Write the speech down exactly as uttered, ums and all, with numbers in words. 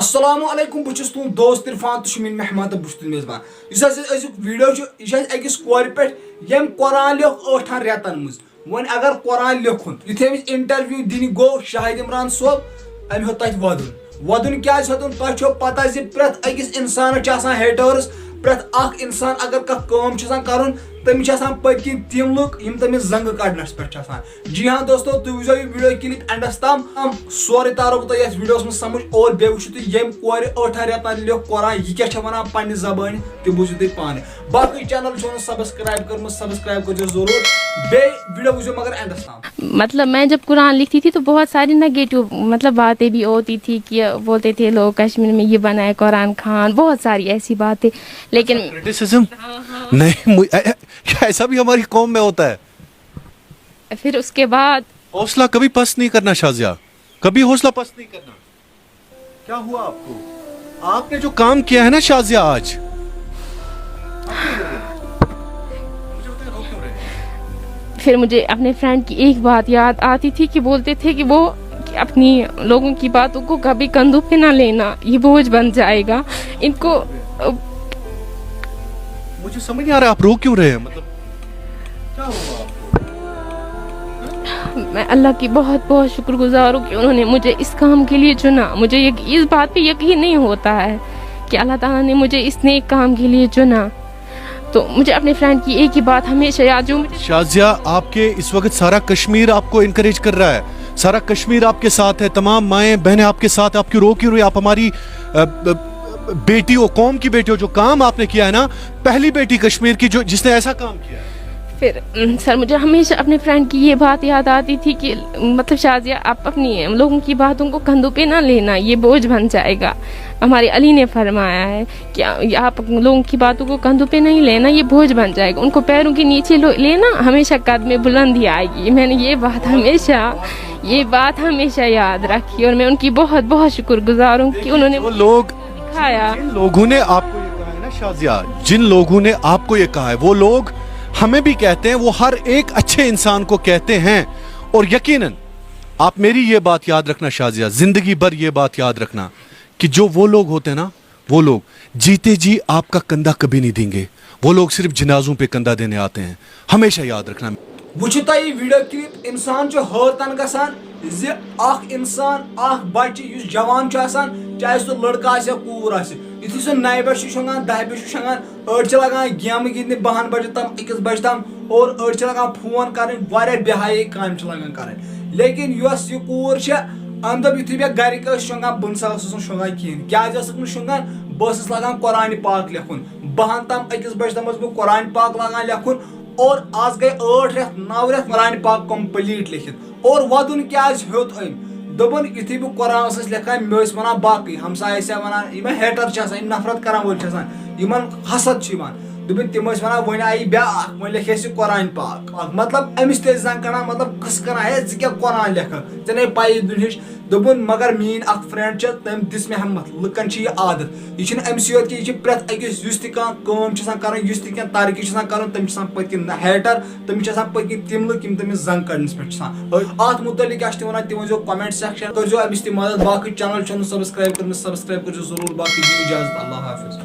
السلام علیکم، بہٕ چھُس تُہُنٛد دوست عرفان، تُہۍ چھِو میٲنۍ مہمان تہٕ بہٕ چھُس تُہُنٛد میزبان۔ یُس حظ أزیُک ویڈیو چھُ، یہِ چھُ اَسہِ أکِس کورِ پٮ۪ٹھ، ییٚمۍ قرآن لیوٚکھ ٲٹھن رٮ۪تن منٛز۔ وۄنۍ اگر قرآن لیوٚکھُن، یُتھُے أمِس انٹرویو دِنہِ گوٚو شاہد عمران صٲب، أمۍ ہیوٚت تَتہِ وَدُن۔ وَدُن کیٛازِ ہیوٚتُن؟ تۄہہِ چھو پتہ زِ پرٛٮ۪تھ أکِس انسانس چھِ آسان ہیٹٲرٕس، پرٛٮ۪تھ اکھ انسان اگر کانٛہہ کٲم چھُ آسان کرُن، تٔمِس چھِ آسان پٔتۍ کِنۍ تِم لُکھ یِم تٔمِس زنٛگہٕ کڑنس پٮ۪ٹھ چھِ آسان۔ جی ہاں دوستو، تُہۍ وٕچھزیو یہِ ویڈیو کِلپ اینڈس تام، سورُے تارو بہٕ تۄہہِ یتھ ویڈیوس منٛز سمجھ، اور بیٚیہِ وٕچھِو تُہۍ ییٚمۍ کورِ ٲٹھن رٮ۪تن لیوٚکھ قرآن، یہِ کیٛاہ چھےٚ ونان پننہِ زبٲنۍ، تہِ بوٗزِو تُہۍ پانے۔ باقٕے چینل چھو نہٕ سبسکرائب کٔرمٕژ، سبسکرائب کٔرزیو ضروٗر، بیٚیہِ ویڈیو وٕچھزیو مگر اینڈس تام۔ مطلب، میں جب قرآن لکھتی تھی تو بہت ساری نگیٹو، مطلب، باتیں بھی ہوتی تھی کہ بولتے تھے لوگ کشمیر میں یہ بنا ہے قرآن خان، بہت ساری ایسی باتیں۔ لیکن کرٹیسزم؟ نہیں، مجھ- اے- اے- کیا ایسا بھی ہماری قوم میں ہوتا ہے؟ پھر اس کے بعد حوصلہ کبھی پست نہیں کرنا شازیہ، کبھی حوصلہ پست نہیں کرنا۔ کیا ہوا آپ کو؟ آپ نے جو کام کیا ہے نا شازیہ آج، پھر مجھے اپنے فرینڈ کی ایک بات یاد آتی تھی کہ بولتے تھے کہ وہ کہ اپنی لوگوں کی باتوں کو کبھی کندھوں پہ نہ لینا، یہ بوجھ بن جائے گا ان کو۔ مجھے سمجھ نہیں آ رہا آپ رو کیوں رہے ہیں، مطلب کیا ہوا آپ کو؟ میں اللہ کی بہت بہت شکر گزار ہوں کہ انہوں نے مجھے اس کام کے لیے چنا۔ مجھے یق- اس بات پہ یقین نہیں ہوتا ہے کہ اللہ تعالیٰ نے مجھے اس نیک کام کے لیے چنا۔ تو مجھے اپنے فرینڈ کی ایک ہی بات ہمیشہ یاد، جو مجھے شازیہ، آپ کے اس وقت سارا کشمیر آپ کو انکریج کر رہا ہے، سارا کشمیر آپ کے ساتھ ہے، تمام مائیں بہنیں آپ کے ساتھ، آپ کیوں رو کیوں رہی؟ آپ ہماری، ا، ا، بیٹی ہو، قوم کی بیٹی ہو، جو کام آپ نے کیا ہے نا، پہلی بیٹی کشمیر کی جو، جس نے ایسا کام کیا ہے۔ پھر ام، سر، مجھے ہمیشہ اپنے فرینڈ کی یہ بات یاد آتی تھی کہ مطلب شازیہ، آپ اپنی لوگوں کی باتوں کو کندھوں پہ نہ لینا، یہ بوجھ بن جائے گا۔ ہمارے علی نے فرمایا ہے کہ آپ لوگوں کی باتوں کو کندھوں پہ نہیں لینا، یہ بوجھ بن جائے گا۔ ان کو پیروں کے نیچے لو- لینا، ہمیشہ قد میں بلندی آئے گی۔ میں نے یہ بات ہمیشہ، یہ بات ہمیشہ یاد رکھی اور میں ان کی بہت بہت شکر گزار ہوں کہ انہوں نے جو لوگ، کھایا۔ جن لوگوں نے آپ کو یہ کہا ہے نا شازیہ، جن لوگوں نے آپ کو یہ کہا ہے، وہ لوگ ہمیں بھی کہتے ہیں، وہ ہر ایک اچھے انسان کو کہتے ہیں۔ اور یقیناً آپ میری یہ بات یاد رکھنا شازیہ، زندگی بھر یہ بات یاد رکھنا کہ جو وہ لوگ ہوتے ہیں نا، وہ لوگ جیتے جی آپ کا کندھا کبھی نہیں دیں گے، وہ لوگ صرف جنازوں پہ کندھا دینے آتے ہیں، ہمیشہ یاد رکھنا۔ وٕچھِو تۄہہِ یہِ ویڈیو کلپ، انسان چھُ حٲرتن گژھان زِ اکھ انسان، اکھ بچہِ یُس جوان چھُ آسان، چاہے سُہ لڑکہٕ آسہِ یا کوٗر آسہِ، یُتھُے سُہ نَیہِ بجہِ چھُ شۄنٛگان، دَہہِ بجہِ چھُ شۄنٛگان، أڑۍ چھِ لگان گیمہٕ گِنٛدنہِ بَہَن بجہِ تام، أکِس بجہِ تام، اور أڑۍ چھِ لگان فون کرٕنۍ، واریاہ بے حیٲیی کامہِ چھِ لگان کرٕنۍ۔ لیکن یۄس یہِ کوٗر چھےٚ، أمۍ دوٚپ یُتھُے مےٚ گرِکۍ ٲسۍ شۄنٛگان، بہٕ نہ سا ٲسٕس نہٕ شۄنٛگان کِہیٖنۍ۔ کیازِ ٲسٕکھ نہٕ شۄنٛگان؟ بہٕ ٲسٕس لگان قرآنِ پاک لیکھُن۔ بَہَن تام أکِس بجہِ تام ٲسٕس بہٕ قرآنِ پاک لاگان لیکھُن، اور آز گٔے ٲٹھ رٮ۪تھ، نَو رٮ۪تھ قرآنِ پاک complete لیکھِتھ۔ اور وَدُن کیازِ ہیوٚت أمۍ؟ دوٚپُن، یُتھُے بہٕ قرآنَس ٲسۍ لیکھان، مےٚ ٲسۍ وَنان باقٕے ہمساے ٲسۍ وَنان، یِم hater چھِ آسان، یِم نفرت کرن وٲلۍ چھِ آسان، یِمن حسد چھُ یِوان۔ دوٚپُن، تِم ٲسۍ وَنان، وۄنۍ آیہِ بیٛاکھ، وۄنۍ لیکھِ اَسہِ یہِ قرآنِ پاک۔ مطلب، أمِس تہِ ٲسۍ زَن کَڑان، مطلب، قٕصہٕ کَران، ہے، ژٕ کیٛاہ قرآن لیکھَکھ؟ ژےٚ نے پَیی دُنہِچ۔ دوٚپُن، مگر میٛٲنۍ اَکھ friend چھےٚ، تٔمۍ دِژ مےٚ ہٮ۪مَتھ، لُکَن چھِ یہِ عادت۔ یہِ چھُنہٕ أمۍ سٕے یوت کینٛہہ، یہِ چھِ پرٛٮ۪تھ أکِس، یُس تہِ کانٛہہ کٲم چھِ آسان کَران، یُس تہِ کینٛہہ ترقی چھِ آسان کَران، تٔمِس چھِ آسان پٔتۍ کِنۍ hater، تٔمِس چھِ آسان پٔتۍ کِنۍ تِم لُکھ، یِم تٔمِس زنٛگ کَڑنَس پٮ۪ٹھ چھِ آسان۔ أتھۍ مُتعلِق کیٛاہ چھِ تِم وَنان، تہِ ؤنۍزیو comment section، کٔرۍزیو أمِس تہِ مَدَد۔ باقٕے channel چھَنہٕ subscribe کٔرمٕژ، subscribe کٔرۍزیو ضروٗر۔ باقٕے دِیِو اِجازت، اللہ حافظ۔